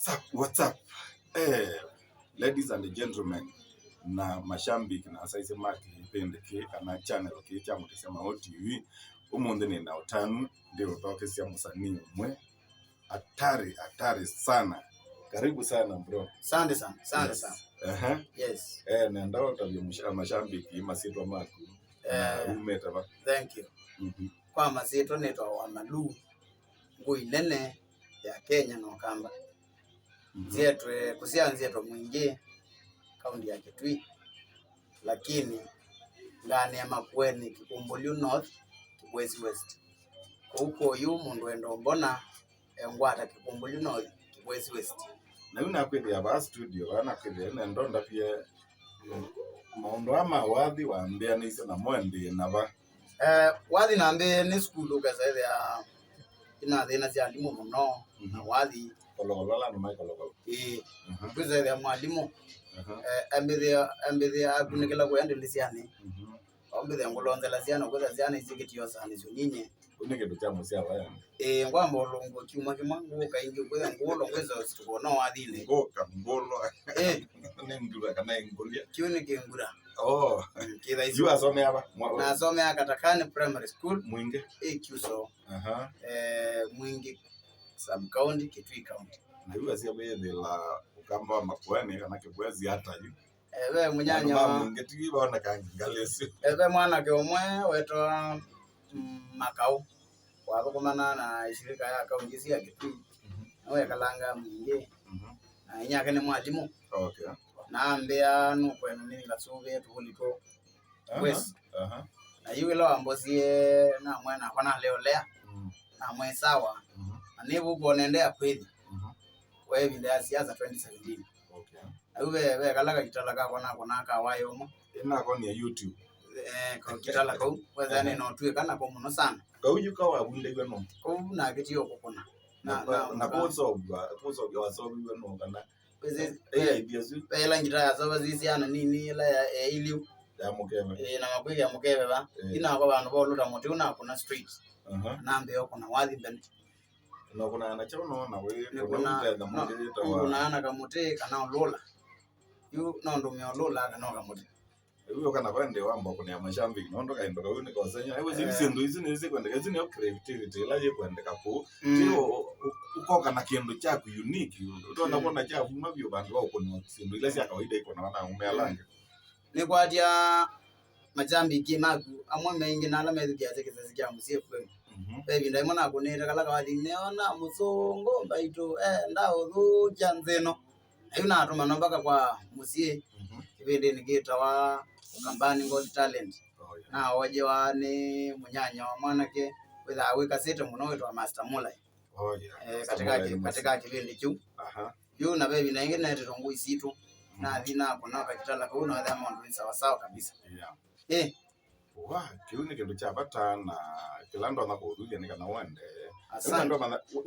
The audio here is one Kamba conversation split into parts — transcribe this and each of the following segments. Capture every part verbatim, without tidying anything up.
What's up? What's up? Eh, ladies and gentlemen, na mashabiki na asaisi ma kĩvĩndĩ kĩĩ kana channel kĩĩ kya Mũtĩsya Maũ T V, ũmũnthĩ nĩ na ũtanu ndĩũthokesya mũsanii ũmwe hatari, hatari sana. Karibu sana, bro. Asante sana, asante sana. Yes. Aha. Yes. Eh, nenda ũtavye mũsha-, mashabiki masyĩtwa maku. Eh, na umĩte va? Thank you. Mhm. Kwa masyĩtwa nĩtwa Wamalu, ngũi nene ya Kenya na Ũkamba. Mhm. Nzietwe, kũsyaa nzietwe Mwingĩ, kaunti ya Kitui, lakini ngaanĩa Makueni, Kikumbulyu North, Kibwezi West. Kũu kũyu mũndũ enda ũmbona, engwata Kikumbulyu North, Kibwezi West. Na yu nakwĩthĩa vaa studio, vaa nakwĩthĩa nenda ũndavye, mm, maũndũ aa ma wathi wambĩanĩisye namo ndĩ na va? Eh, wathi nambĩĩe nĩ sukulu, ũkesa ĩthĩa ĩna thĩna sya alimũ mũno, mhm, na wathi. Kolokolo, ala andũ maĩ Kolokolo. Ĩĩ. Mhm. Kwĩsa ĩthĩa mwalimũ, aha, eh, ambĩthĩa, ambĩthĩa akunĩkĩla kũya ndĩlĩsyanĩ. Mhm. Ambĩthĩa ngũlonzela syana, kwĩsa syana isyĩkĩtie o sanĩsyo nyinyi. Kĩu nĩ kĩndũ kya mũsyao yani. Ĩĩ, ngwamba ũlũngũ kyumwa kĩmwe, ngũka ingĩ, kwĩsa ngũlwa, ngwĩsa ũsituko no wathinĩ. Ngũka, ngũlwa. Ĩĩ. Nĩ ngura kana ĩngũlya. Kĩu nĩ kĩngura. Oh. Mm, kĩtha isu. Yu asomea va? Mwa- Nasomea Katakani Primary School. Mwingĩ. Ĩ Kyuso. Aha. Eh, Mwingĩ sub county, Kitui County. Na yu asia wĩthĩla Ũkamba wa Makueni kana Kibwezi hata yu. Eh, ve mũnyanya andũ ma wa Mwingĩ ti vaoneka ngalĩ isu. Eh, ve mwanake ũmwe wetwa, mm, Makau. Wathũkũmana na shirika ya kaunti ĩsu ya Kitui. Mhm. Nĩwekalanga Mwingĩ. Mhm. Na inyake nĩ mwalimũ. Okay. Na ambĩa nũkwenda nĩthi ngasũvĩe tũvũli tũũ. Aha, wes. Aha. Na yu ĩla wambosie, namwĩa nakwa naleolea. Mm. Namwĩa sawa. Mhm. Na nĩvũkũo nendea kwĩthi. Mhm. Kwa ĩvinda ya siasa twenty seventeen. Okay. Na yu ve, ve kala kakitala kakwa nakwa nakawaĩ ũmwe. Ĩnakonia YouTube. Eh, kakitala kau, wetha nĩ notwĩka nako mũno sana. Kau yu kawavundĩw'e no? Kau nakĩtie o kũkũna. Na, na, na, na kũsovwa, kũsovwa wasoviw'e no kana? Kwĩsĩ- Eh, idea isu. Ve ĩla ngita yasovasie syana nini ĩla ya, ya iliu. Ya mũkeve. Ĩĩ, na makwĩkĩa mũkeve va. Eh. Inakwa vandũ va ũlũta mũtĩ ũnakũna straight. Aha. Nambĩa ũkũna wathi mbene. Na ũkũnaa na kyaũ no na wĩ, nĩkũna, ũtethya no, mũndũ yĩtawa, ũkũnaa na kamũtĩ kana ũlũla. Yu no ndũmĩa ũlũla kana kamũtĩ. Yu ũkana kwende wamba kũnĩa mashabiki, nũndũ kaĩndo kau nĩ kosenya. Ewe, eh, syĩndũ isu nĩ sikwendeka, isu nĩyo creativity ĩla yĩkwendeka kũu. Mm. Ti ũ-, ũ-, ũkoka na kĩndũ kyaku unique, ũtona, mm, kwona kyavuma vyũ vandũ va ũkũnwa syĩndũ ila sya kawaida ikũnawa na aũme ala angĩ. Nĩkwatya mashabiki maku amwe maingĩ na ala methukĩasya kĩsesi kya Mũsyĩ F M. Mhm. Ve ĩvinda ĩmwe nakũnĩte kala kawathi, "Nĩona mũsũngũ mbaitũ enda ũthũkya nthĩ ĩno." Na yu natũmanwa mpaka kwa mũsyĩ, mhm, kĩvĩndĩnĩ kĩtawa Ũkambani Got Talent. Oh, yeah. Naojewa nĩ mũnyanya wa mwanake wĩthaa wĩkasĩte mũno wĩtwa Master Mulai. Oh, yeah. Eh, katika ki-, katika kĩvĩndĩ kĩu. Aha. Yu na ve ĩvinda ĩngĩ netetwe ngũi sitũ. Mhm. Nathi nakũna kakitala kau, nawethĩa maũndũ nĩ sawa sawa kabisa. Yeah. Eh. Wa, kĩu nĩ kĩndũ kya vata na kĩla ndonya kũũthuthya nĩ kana wende. Asante.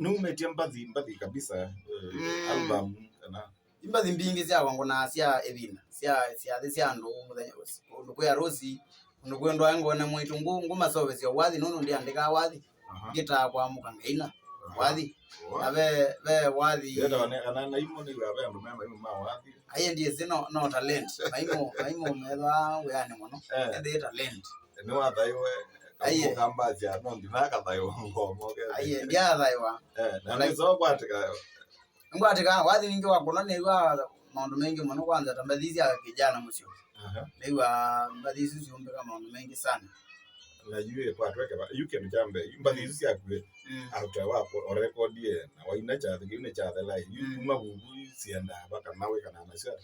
Nĩumĩtye mbathi, mbathi kabisa, eh, mm, album, kana? Imbathi mbingĩ syakwa ngũnaa sya ĩvinda, sya, sya syathi sya andũ mũthenya, kũndũ kwĩ arusi, kũndũ kwĩ ndwae ngone mwĩtu, ngũ-, ngũmasovesya wathi, nũndũ ndiandĩkaa wathi. Aha. Ngĩtaa kwamũka ngaina. Aha. Wathi. Wa. Na ve, ve wathi. Yenda one, kana na imo nĩ wa ve andũ me maimũ ma wathi. Aye ndiĩsĩ no, no talent. Maimũ, maimũ methwa wĩanĩ mũno. Eh. Ethĩ talent. Nĩ wathaiwe. Aye. Kamũkambasya, no ndinakathaiwa ngoma, okay. Aye, ndiathaiwa. Eh, na nĩso kwatĩka. Ngwatĩka, wathi ningĩ wakũna nĩw'a maũndũ maingĩ mũno, kwanza ta mbathi sya vijana mũsyĩ. Aha. Nĩw'a mbathi isu siũmbĩka maũndũ maingĩ sana. Na yu ĩkwatwekeva, yu kĩndũ kya mbee, yu mbathi isu syakuĩ, mm, after wa kũ-, ũrekodie, na waina kyathĩ kĩu nĩkyathela, yu, mm, kuma vuvu siendaa va kana wĩkanaa nasyo ata?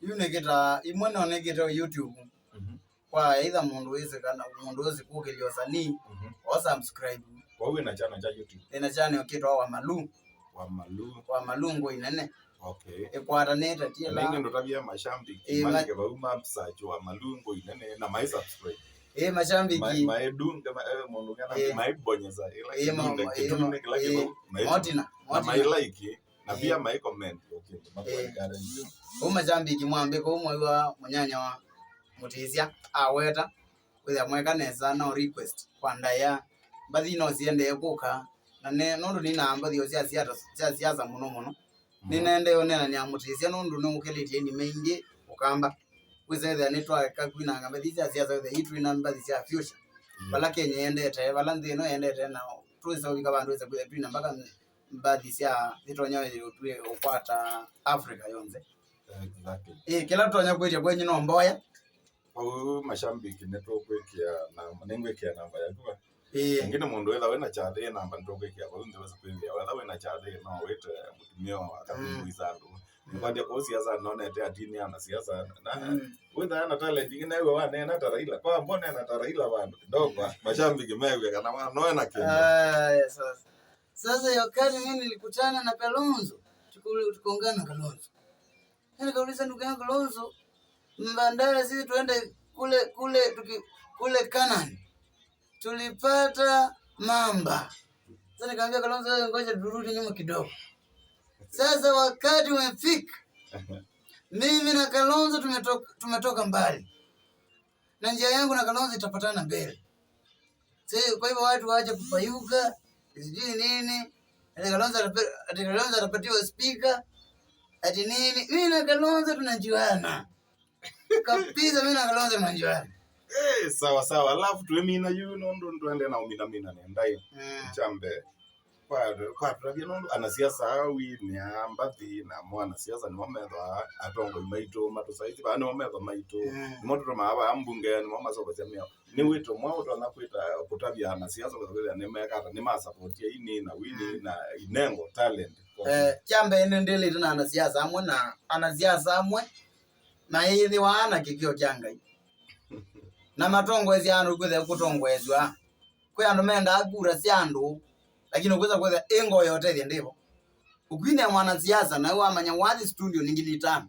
Yu nĩkĩta, imwe no nĩkĩte o YouTube. Mhm. Kwa either mũndũ wĩsĩ kana mũndũ wĩsĩ kũkĩlya ũsanii, mhm, o subscribe. Kwa wĩ na channel cha YouTube? Ĩna channel kĩtwa Wamalu. Wamalu. Wamalu Ngũi Nene. Okay. Ĩkwatanĩte ti ĩla. Na ingĩ ndũtavya mashabiki, ĩĩ, ma-, malike vau ma search Wamalu Ngũi Nene na mai subscribe. Ĩĩ, mashabiki. Mai, mai dunga, ma, eh, mũndũ ngana, ĩĩ, mai bonyeza, ĩla, ĩĩ, ma-, kĩdunde, ĩĩ, kĩdunde kĩla, ĩĩ, kĩvau, mai, motina, na mai motina. Like, na pia, ĩĩ, mai comment, okay, ĩĩ, makwendikana. Ũu mashabiki mwambĩ kũu mwaiwa mũnyanya wa Mũtĩsya aweta, wĩthĩa mweka nesa, no request kwa ndaĩa. Mbathi no siendee kũka, na ne, nũndũ ninaa mbathi o sya siasa, sya siasa mũno mũno. Nĩnaendee ũneenanĩa mũtĩsya nũndũ nĩũkĩlĩtye aini maingĩ Ũkamba. Wĩsa ĩthĩa nĩtwaeka kwinanga mbathi sya siasa, ĩthĩa itwina mbathi sya fusion. Mm. Vala Kenya yendete, vala nthĩ ĩno yendete, na twĩsa ũvika vandũ wĩsa kwĩthĩa twina mpaka mbathi sya itonya ũtw'e ũkwata Africa yonthe. Exactly. Ĩ, kĩla tũtonya kwĩtya kwenyu no mboya. Vau mashambiki nĩtũkwĩkĩa namba, nĩngwĩkĩa namba yaku va. Ĩĩ. Ĩngĩ nĩ mũndũ wĩtha wĩna kyathĩ namba nĩtũkwĩkĩa vau, nthĩ wĩsa kwĩthĩa wetha wĩna kyathĩ no wĩte mũtumĩa akathimbuisa andũ. Mm. Nĩkwatya kũu siasa nonete atini ana siasa na Mm. wĩtha na talent ingĩ newe waneena ta Raila. Kwa mbona na ta Raila vandũ kidogo. Mashambiki mew'e kana wa noe na kĩndũ. Ah, yes, yes. Sasa hiyo wakati mimi nilikutana na Kalonzo, tuku-, tukaungana na Kalonzo. Sasa nikauliza ndugu yangu Kalonzo, mbandara sisi tuende kule, kule, tuki-, kule Canaan. Tulipata mamba. Sasa nikamwambia Kalonzo, "Wewe ngoja turudi nyuma kidogo." Sasa wakati umefika. Mimi na Kalonzo tumetoka, tumetoka mbali. Na njia yangu na Kalonzo itapatana mbele. Si, kwa hivyo watu waache kupayuka, sijui nini. Ati Kalonzo atape-, ati Kalonzo atapatiwa speaker, ati nini. Mimi na Kalonzo tunajuana. Kabisa, mimi na Kalonzo tunajuana. Eh, sawa sawa. Alafu twĩmina yu nũndũ twende na ũminamina nĩ ndai. Mm. Kyambe. Kwa, kwatũtavya nũndũ anasiasa aa wĩnĩaa mbathi namo anasiasa nĩmo methwaa atongoi maitũ matũsaisi vaa nĩmo metho maitũ. Mm. Nĩmo tũtũmaa vaa mbunge nĩmo masokosya mĩao. Nĩ wĩto mwa ũtonya kwĩta kũtavya anasiasa kwĩthĩa nĩmekata nĩmasapotia ini na wini Mm. na inengo talent. Eh, kya mbee nĩndĩlĩte na anasiasa amwe na anasiasa amwe maĩthĩwaa na kĩkĩo kya Ngai na matongoesya andũ kwĩthĩa kũtongoesw'a. Kwĩ andũ mendaa kura sya andũ, lakini ũkwĩsa kwĩthĩa ĩ ngoo ya ũtethya ndĩvo. Ũkwinĩa mwanasiasa, nawe wamanya wathi studio nĩ ngili itano.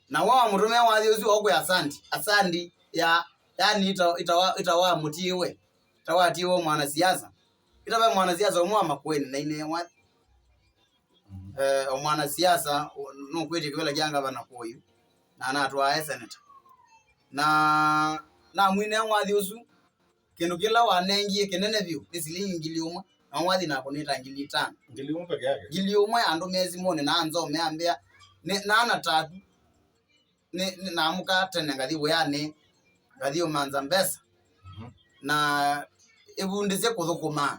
Na wa wamũtũmĩa wathi ũsu okwĩa asandi, asandi ya, yani ita, ita wa, ita wa mũtiĩwe, ita watiĩwe mwanasiasa. Ita ve mwanasiasa ũmwe wa Makueni na inee wathi. Mhm. Eh, o mwanasiasa, nũkwĩtye kĩvĩla kya ngavana kũyu, na anatwaa e senator. Na namwinĩa wathi ũsu, kĩndũ kĩla wanengie kĩnene vyũ nĩ silingi ngili ũmwe, na wathi nakũnĩta ngili itano. Ngili ũmwe peke yake? Ngili ũmwe andũmĩe simũnĩ na anzomea ambĩa, "Nĩ, nana taku, nĩ, nĩ, naamũka tene ngathi wĩanĩ, ngathi ũmantha mbesa." Mhm. Na ĩvundĩsye kũthũkũma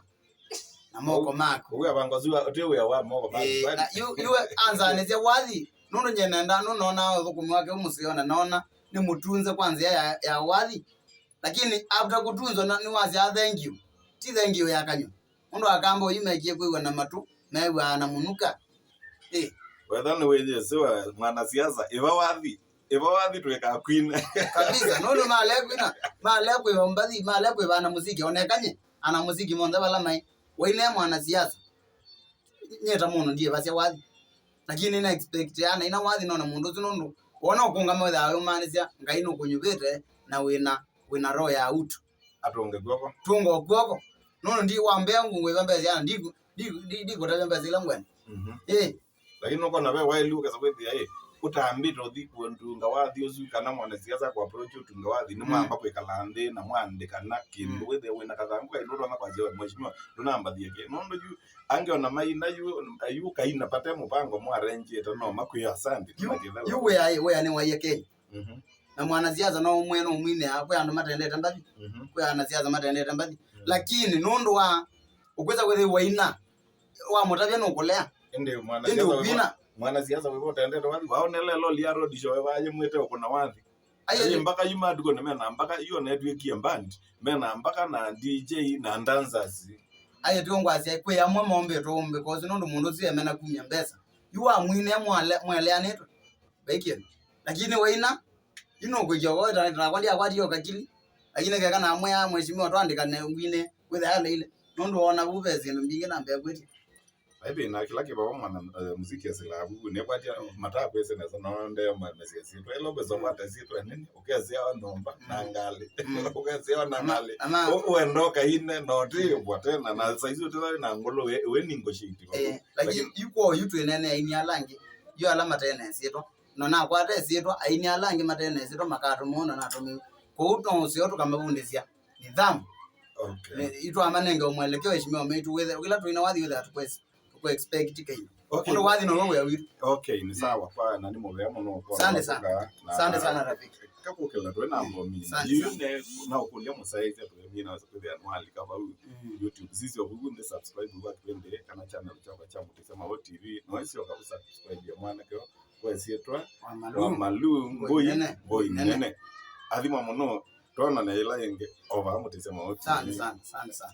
na moko maku. Ũu avanga ũsu wa, ũtĩ wĩa wa moko maku. Eh, na yu, yu anzanĩsye wathi, nũndũ nye nenda, nũnona ũthũkũmi wake ũmũseo na nona nĩ mũtunze kwa nzĩa ya, ya wathi. Lakini after kũtunzwa na, nĩwasya thank you. Ti thank you ya kanyw'a. Mũndũ akamba ũyu mekie kwĩw'a na matũ, mew'aa na mũnuka. Ĩ. Wetha nĩwĩyĩsĩwa mwanasiasa, ĩva wathi, ĩva wathi twĩkaa kwina. Kabisa, nũndũ male kwina, male kwĩva mbathi, male kwĩva ana muziki, onekanye ana muziki monthe vala mai. Waine mwanasiasa. Nyie ta mũndũ ndiĩvasya wathi. Lakini nĩna expect ana ina wathi nona mũndũ ũsu nũndũ wona ũkũngama wĩthaa ũyũmaanisya Ngai nũkũnyuvĩte na wĩna, wĩna roho ya utu. Atũnge kw'oko. Tũnga o kw'oko. Nũndũ ndi wambea ngũngũĩva mbesa yana, ndi, ndi, ndi, ndikũtavya mbesa ila ngwenda. Mhm. Ĩ. Lakini nũkona ve waĩlu ũkesa kwĩthĩa, ĩ, ũtambĩte ũthi kũtunga wathi ũsu kana mwanasiasa kwa approach ũtunga wathi, nĩ Mm. mwamba kwĩkala nthĩ na mwandĩkana kĩndũ, Mm. wĩthĩa wĩna kathangũ kaĩndũ ũtonya kwasya we mheshimiwa, ndũnambathie kĩ. Nũndũ yu, angĩ ona maina yu, yu kaina pate mũpango mwarenjĩte, no makwĩa asante, Yu, na kĩthela. Yu wĩa, wĩa nĩ waie Kenya. Mhm. Na mwanasiasa no ũmwe no mwinĩa, kwĩ andũ matendete mbathi, Mhm. kwĩ anasiasa matendete mbathi. Mhm. Lakini nũndũ wa ũkwĩsa kwĩthĩwa ina, wamũtavya nũkũlea. Ĩndĩ Ĩndĩ mwanasiasa ũkwina. Wĩvo, mwanasiasa wĩvo ũtendete wathi, waonele loli ya road show ĩvaa yĩmwĩte ũkũna wathi. Ai, Ai, ai. Mpaka yu matukũ nĩ mena mpaka yu onetwĩkie band, mena mpaka na D J na dancers. Aye, tio ngwasya kwĩ amwe mombĩtwe ũmbĩ, kosi nũndũ mũndũ ũsu emena kumya mbesa. Yu wamwine mwale-, mweleanĩtwe. Vaikie. Lakini waina, yu nũkwĩkĩa ũvoeta, nakwa ndiakwatie ũkakili. Lakini keka namwĩa mheshimiwa twandĩkane ngwine, wĩtha yaleile. Nũndũ wona vu ve syĩndũ mbingĩ na mbee kwĩtya. Maybe na kĩla kĩvava mwana, eh, muziki esĩlaa vu, nĩkwatya matakwĩsĩ nesa, no ndeo ma-, mesya syĩtwa. Ĩla ũkwĩsa kwata syĩtwa nene, ũkesĩawa nyũmba na Mm. ngalĩ. Mm. Ũkesĩawa na Ama-, ngalĩ. ama- Ũ-, ũenda ũkaine, na ũtĩĩvwa tena, na saizi ũtĩthaĩ na ngũlũ, we, we negotiate. Eh, lakini Lakini yu kwa yu twĩnene aini ala angĩ, yu ala matene syĩtwa. No nakwata syĩtwa, aini ala angĩ matene syĩtwa makatũmĩwa, no natũmĩwa. Kwoou no ũseo tũkamavundĩsya nidhamu. Okay. Nĩ, itwamanenge mwelekeo, heshimiwa maitũ, wĩthe, kĩla tũina wathi wĩthe tũkwesi. Tũkũ expect kĩndũ. Okay. Ũndũ wathi no wĩa witũ. Okay, ni sawa kwa na ni mũvea mũno kwa. Asante sana. Asante sana rafiki. Kakukila twe na mbomi. Asante sana. Na ukulia musaidie twe mimi na kwithia mwali kama huyu. YouTube sisi wa huyu ni subscribe kwa kipindi kana channel cha cha Mutesema O T V. No sio kabisa subscribe ya mwana kio kwa sietwa. Wa Malu. Wa Malu ngoi ngoi nene. Athima mũno. Twonane ĩla ĩngĩ o vaa Mutesema O T V. Asante sana, asante sana.